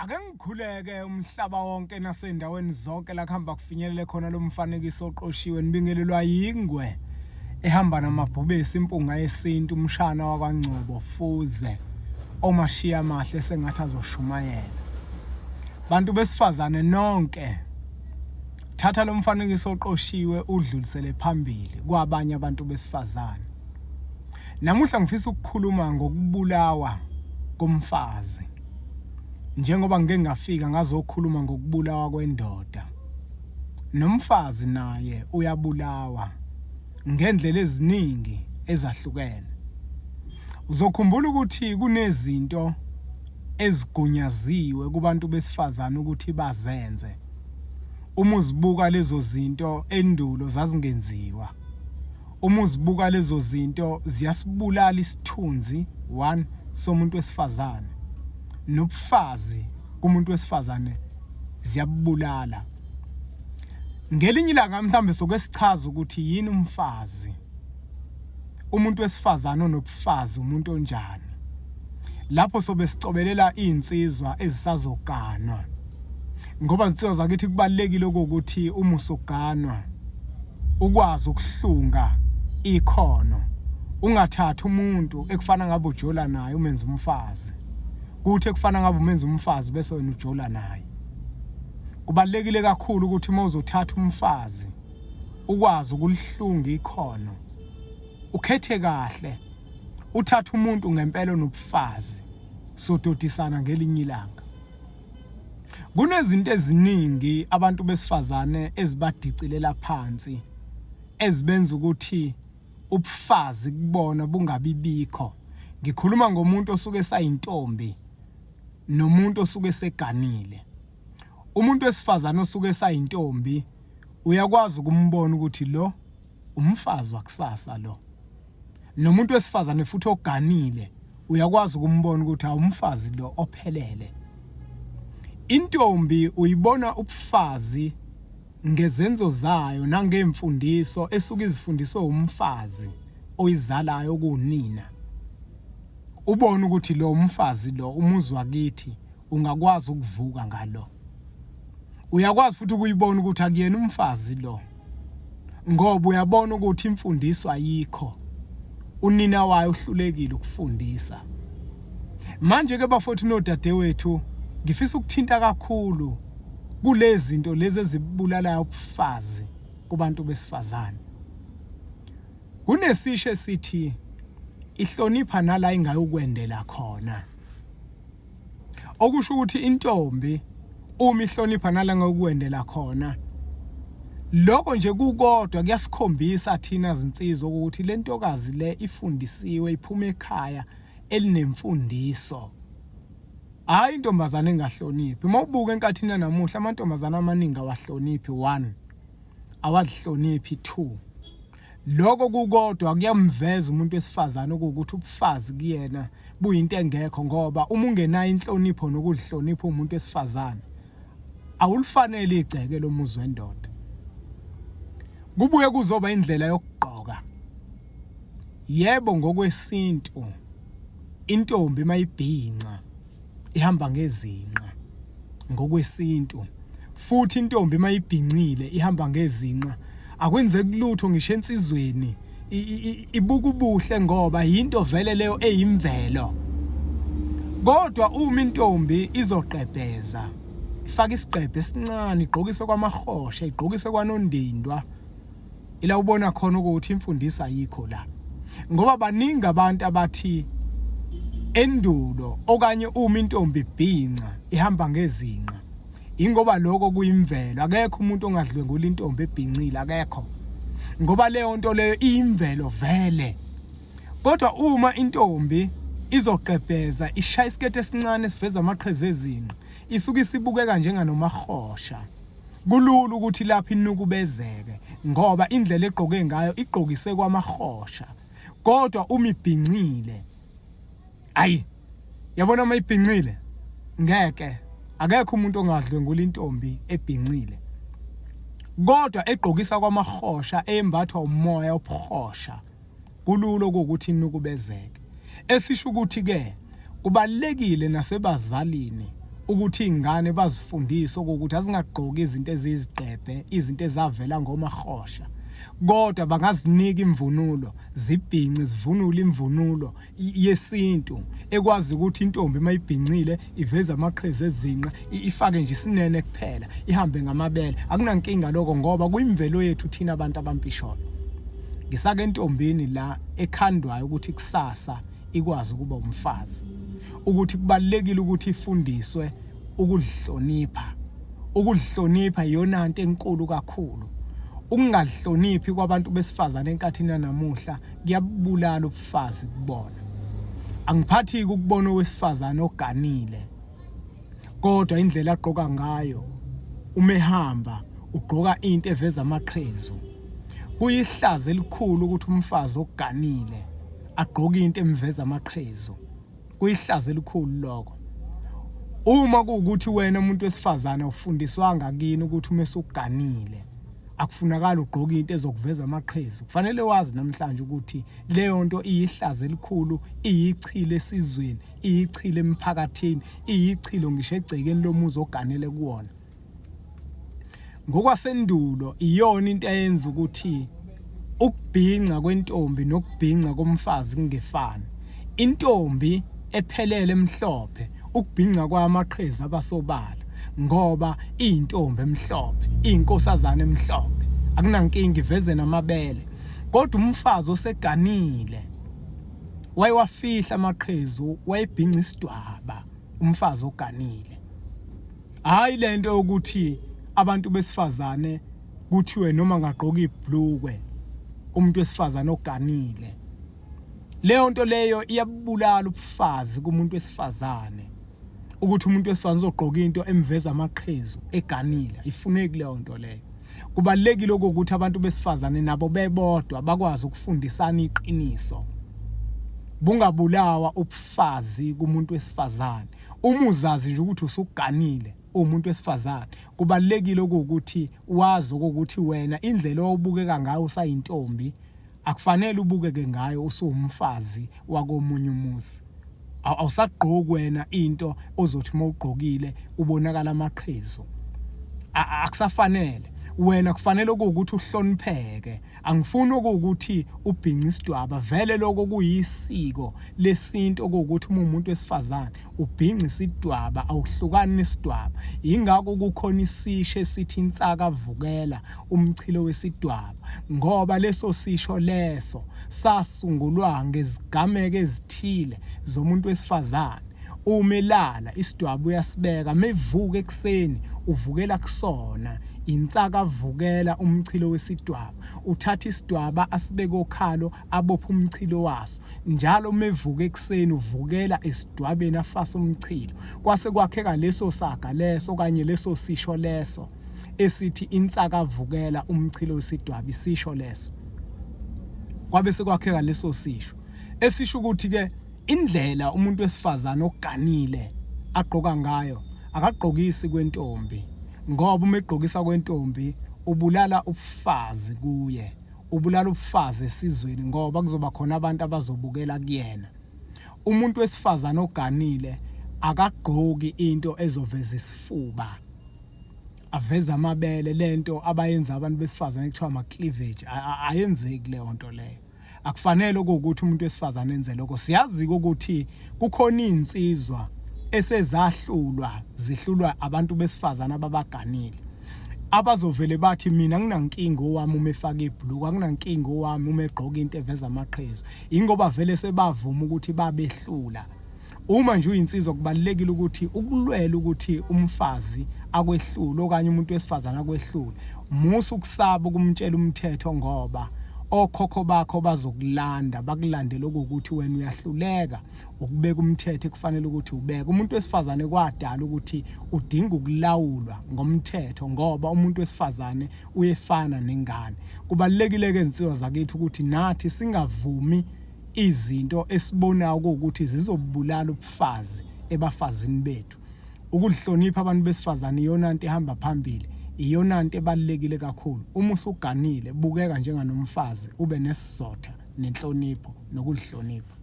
Ake ngikhuleke umhlaba wonke nasendaweni zonke la kuhamba kufinyelele khona lo mfanekiso oqoshiwe nibingelelwa yingwe ehamba namabhubesi impunga yesintu umshana wakwaNgcobo Fuze omashiya amahle sengathi azoshumayela. Bantu besifazane nonke thatha lo mfanekiso oqoshiwe udlulisele phambili kwabanye abantu besifazane. Namuhla ngifisa ukukhuluma ngokubulawa komfazi. Njengoba ngike ngafika ngazokhuluma ngokubulawa kwendoda. Nomfazi naye uyabulawa ngendlela eziningi ezahlukene. Uzokhumbula ukuthi kunezinto ezigunyaziwe kubantu besifazane ukuthi bazenze. Uma uzibuka lezo zinto endulo zazingenziwa. Uma uzibuka lezo zinto ziyasibulala isithunzi one somuntu wesifazane nobufazi kumuntu wesifazane ziyabulala. Ngelinye ilanga mhlambe soke sichaza ukuthi yini umfazi. Umuntu wesifazane onobufazi umuntu onjani. Lapho sobe sicobelela izinsizwa ezisazoganwa. Ngoba zinsizwa zakithi kubalekile ukuthi uma usuganwa ukwazi ukuhlunga ikhono ungathathi umuntu ekufana ngabe ujola naye umenza umfazi kuthi ekufana ngabe umenza umfazi bese wena ujola naye kubalekile kakhulu ukuthi uma uzothatha umfazi ukwazi ukulihlunga ikhono ukhethe kahle uthathe umuntu ngempela onobufazi sododisana ngelinye ilanga Kunezinto eziningi abantu besifazane ezibadicilela phansi ezibenza ukuthi ubufazi kubona bungabi bikho. Ngikhuluma ngomuntu osuke esayintombi nomuntu osuke eseganile. Umuntu wesifazane osuke esayintombi uyakwazi ukumbona ukuthi lo umfazi wakusasa lo. Nomuntu wesifazane futhi oganile uyakwazi ukumbona ukuthi awumfazi lo ophelele. Intombi uyibona ubufazi ngezenzo zayo nangemfundiso esuke izifundiswe umfazi oyizalayo kunina. Ubone ukuthi lo umfazi lo umuzi wakithi ungakwazi ukuvuka ngalo. Uyakwazi futhi ukuyibona ukuthi akuyena umfazi lo. Ngoba uyabona ukuthi imfundiso ayikho. Unina wayo uhlulekile ukufundisa. Manje ke bafowethu nodadewethu ngifisa ukuthinta kakhulu kulezi zinto lezi ezibulalayo ubufazi kubantu besifazane. Kunesisho esithi ihlonipha nala ingayokwendela khona. Okusho ukuthi intombi uma ihlonipha nala ngokuwendela khona lokho nje kukodwa kuyasikhombisa thina zinsizwa ukuthi le ntokazi le ifundisiwe iphuma ekhaya elinemfundiso. Hhayi intombazane engahloniphi. Uma ubuka enkathini yanamuhla amantombazane amaningi awahloniphi one, awazihloniphi two. Lokho kukodwa kuyamveza umuntu wesifazane okuwukuthi ubufazi kuyena buyinto engekho ngoba uma ungenayo inhlonipho nokuzihlonipha umuntu wesifazane awulifanele igceke lomuzi wendoda. Kubuye kuzoba indlela yokugqoka. Yebo ngokwesintu intombi mayibhinca ihamba ngezinqa ngokwesintu futhi intombi mayibhincile ihamba ngezinqa akwenzeki lutho ngisho ensizweni ibuka ubuhle ngoba yinto vele leyo eyimvelo kodwa uma intombi izogqebheza ifaka isigqebhe esincane igqokise kwamahosha igqokise kwanondindwa ila ubona khona ukuthi imfundiso ayikho la ngoba baningi abantu abathi endulo okanye uma intombi ibhinca ihamba ngezinqa ingoba lokho kuyimvelo akekho umuntu ongadlwengula intombi ebhincile akekho ngoba leyo nto leyo iyimvelo vele kodwa uma intombi izogqebheza ishaya isiketi esincane esiveza amaqheza ezinqa isuke isibukeka njenganomahosha Kulula ukuthi lapho inukubezeke ngoba indlela egqoke ngayo igqokise kwamahosha. Kodwa uma ibhincile ayi yabona uma ibhincile ngeke akekho umuntu ongadlwengula intombi ebhincile. Kodwa egqokisa kwamahosha embathwa umoya obuhosha kulula ukuthi inukubezeke. Esisho ukuthi ke kubalekile nasebazalini ukuthi izingane bazifundise ukuthi azingagqoki izinto eziyizigqebhe, izinto ezavela ngomahosha, kodwa bangazinika imvunulo, zibhince zivunule imvunulo yesintu ekwazi ukuthi intombi mayibhincile iveze amaqhezi ezinqa, ifake nje isinene kuphela, ihambe ngamabele. Akunankinga lokho ngoba kuyimvelo yethu thina abantu abampisholo. Ngisake entombini la ekhandwayo ukuthi kusasa ikwazi ukuba umfazi, ukuthi kubalekile ukuthi ifundiswe ukuzihlonipha. Ukuzihlonipha iyona nto enkulu kakhulu. Ukungazihloniphi kwabantu besifazane enkathini yanamuhla kuyabulala ubufazi kubona. Angiphathiki ukubona owesifazane oganile kodwa indlela agqoka ngayo uma ehamba ugqoka into eveza amaqhezu. Kuyihlazo elikhulu ukuthi umfazi oganile agqoke into emveza amaqhezu. Kuyihlazo elikhulu lokho. Uma kuwukuthi wena umuntu wesifazane ufundiswanga kini ukuthi uma esuganile akufunakala ugqoke into ezokuveza amaqhezu, kufanele wazi namhlanje ukuthi leyo nto iyihlazo elikhulu, iyichilo esizweni, iyichilo emphakathini, iyichilo ngisho egcekeni lomuzi oganele kuwona. Ngokwasendulo iyona into eyenza ukuthi ukubhinca kwentombi nokubhinca komfazi kungefani. Intombi ephelele emhlophe ukubhinca kwayo amaqhezi abasobala ngoba iyintombi emhlophe, iyinkosazana emhlophe, akunankinga iveze namabele. Kodwa umfazi oseganile wayewafihla amaqhezu, wayebhinca isidwaba umfazi oganile. Hayi lento yokuthi abantu besifazane kuthiwe noma ngagqoka ibhlukwe umuntu wesifazane oganile. Leyo nto leyo iyabulala ubufazi kumuntu wesifazane. Ukuthi umuntu wesifazane uzogqoka into emveza amaqhezu eganile, ayifuneki leyo nto leyo. Kubalekile ukuthi abantu besifazane nabo bebodwa bakwazi ukufundisana iqiniso. Bungabulawa ubufazi kumuntu wesifazane. Uma uzazi nje ukuthi usuganile uwumuntu wesifazane, kubalekile ukuthi wazi ukuthi wena indlela owubukeka ngayo usayintombi akufanele ubukeke ngayo usuwumfazi wakomunye umuzi. Awusagqoki wena into ozothi uma ugqokile ubonakala amaqhezu. Akusafanele. Wena kufanele ukuthi uhlonipheke. Angifuni okuwukuthi ubhince isidwaba, vele lokho kuyisiko lesintu okuwukuthi uma umuntu wesifazane ubhinca isidwaba awuhlukani nesidwaba. Yingakho kukhona isisho esithi insaka vukela umchilo wesidwaba, ngoba leso sisho leso sasungulwa ngezigameko ezithile zomuntu wesifazane. Uma elala isidwaba uyasibeka, mevuka ekuseni uvukela kusona. Insaka vukela umchilo wesidwaba, uthatha isidwaba asibeke okhalo abophe umchilo waso. Njalo uma evuka ekuseni uvukela esidwabeni afase umchilo. Kwase kwakheka leso saga leso okanye leso sisho leso esithi insaka vukela umchilo wesidwaba, isisho leso. Kwabe sekwakheka leso sisho esisho ukuthi ke indlela umuntu wesifazane oganile agqoka ngayo akagqokisi kwentombi, ngoba uma egqokisa kwentombi ubulala ubufazi kuye, ubulala ubufazi esizweni ngoba kuzoba khona abantu abazobukela kuyena. Umuntu wesifazane oganile akagqoki into ezoveza isifuba, aveze amabele, lento abayenza abantu besifazane kuthiwa ama-cleavage, ayenzeki leyo nto leyo. Akufanele ukuthi umuntu wesifazane enze lokho. Siyazi ukuthi kukhona izinsizwa esezahlulwa zihlulwa abantu besifazane ababaganile, abazovele bathi mina nginankinga owami uma efaka ibhluku, akunankinga owami uma egqoka into eveza amaqhezu, ingoba vele sebavuma ukuthi babehlula. Uma nje uyinsizwa kubalekile ukuthi ukulwela ukuthi umfazi akwehlule okanye umuntu wesifazane akwehlule. Musa ukusaba ukumtshela umthetho ngoba okhokho bakho bazokulanda, bakulandele okuwukuthi wena uyahluleka ukubeka umthetho ekufanele ukuthi ubeke. Umuntu wesifazane kwadala ukuthi udinga ukulawulwa ngomthetho ngoba umuntu wesifazane uyefana nengane. Kubalulekile-ke nsizwa zakithi ukuthi nathi singavumi izinto esibonayo ukuthi zizobulala ubufazi ebafazini bethu. Ukuzihlonipha abantu besifazane iyona nto ehamba phambili, iyona nto ebalulekile kakhulu. Uma usuganile bukeka njenganomfazi, ube nesizotha nenhlonipho nokuzihlonipha.